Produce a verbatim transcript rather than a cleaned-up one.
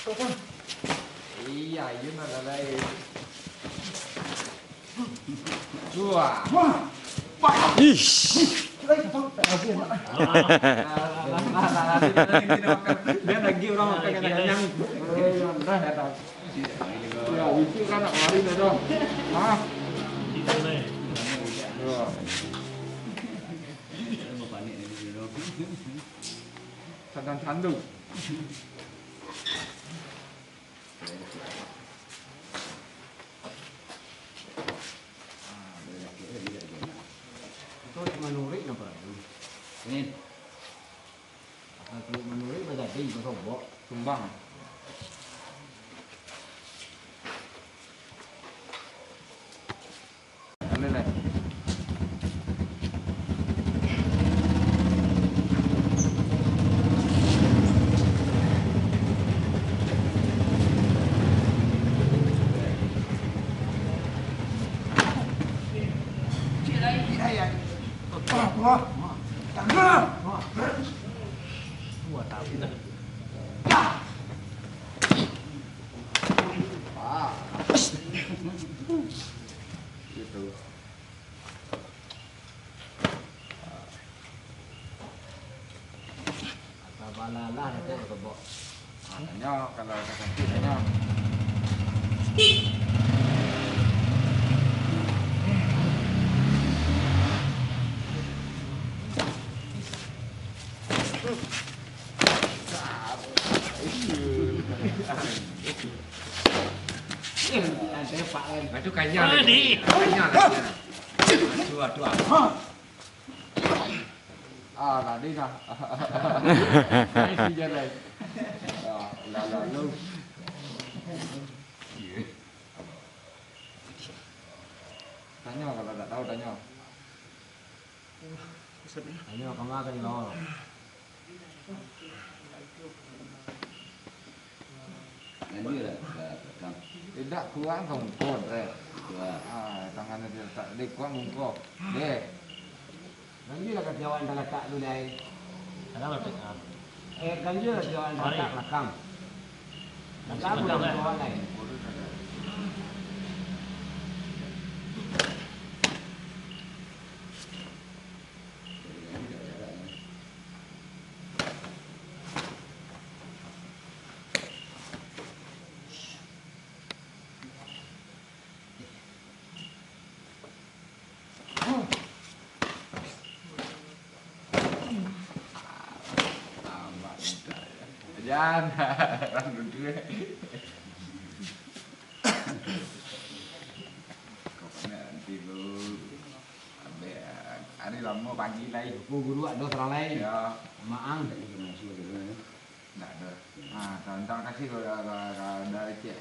Iya, iya, nah, nah, nah, iya. Wah. Wah. Wah. Ish. Dia lagi orang makan kenyang. Ya, itu kan nak lari dah, dah. Ah. Ya. Sadang sandu. Itu cuma nurik nang paradu. Ini. Asal kulik manurik, bajadi, basobok. Sumbang. Anu, Nay. Gitu. Asa balalah, Datuk, kebok. Ah, tanyo, kalau ka sakik, tanyo. Itu kanyang lagi. Kanyang lagi. Aduh, aduh, aduh. Ah, tadi nah. Naik si jalan. Ah, lah, lah, lu. Tanyo kalau tak tahu, tanyo. Tanyo kama tadi, Bang? Lanjut lah, ka belakang. Indak, kurang ka muko, Dre. Kurang. Ah, tangan dia tak, dek, kurang muko. Deh. Lanjut lah ka tiawan talatak tu, Dai. Ada lah, Tek, ah. Eh, lanjut lah tiawan talatak belakang. Belakang udah tiawan, Dai. Jan, orang duduak. Kau kena nanti lu. Abis hari lamo pagi lai. Aku guru ado surang lai. Ya. Maang. Ndak ado. Ah, tantang kasih kalau ada, ada, ada lecek.